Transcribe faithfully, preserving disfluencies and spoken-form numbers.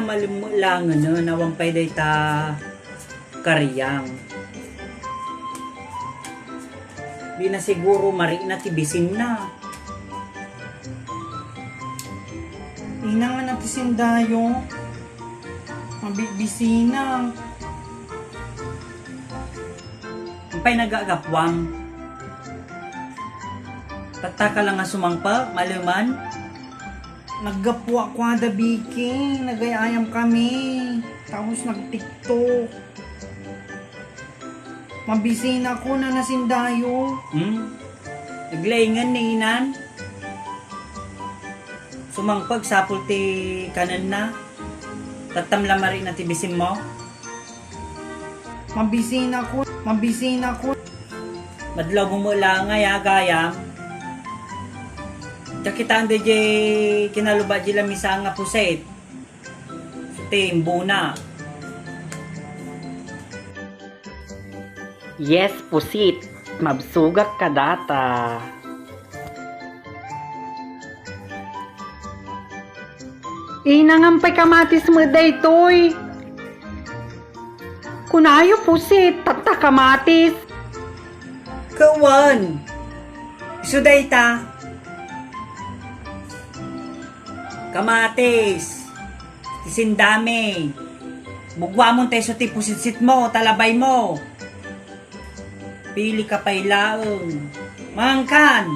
Malem met laengen, awan pay dayta kariang. Di na siguro marikna ti bisinna. Inang na ti sindayo. Mabibisina. Ampay nagagapuam? Tattaka la nga sumangpet, maleman? Naggapuak kuada, Vicky. Nagay-ayam kami. Tapos nag-TikTok. Mabisina ko na nasindayo. Hmm? Naglaingan ni inan? Sumangpet sapul ti kanenna. Tattam la marikna ti bisin mo. Mabisina ko, mabisina ko. Madlaw mo met laeng aya, gayam. Kakitaan da jay kinaluba jay lamisa nga pusit. Ti imbuna. Yes, pusit. Mabsogak kadata. Inang, ampay kamatis met daytoy. Kunayo pusit, tatta kamatis. Kawan. Isu dayta. Kamatis. Ti sindami. Bugwamon ta isu ti pusitsit mo, ta labay mo. Pili ka pay laeng. Mangkan.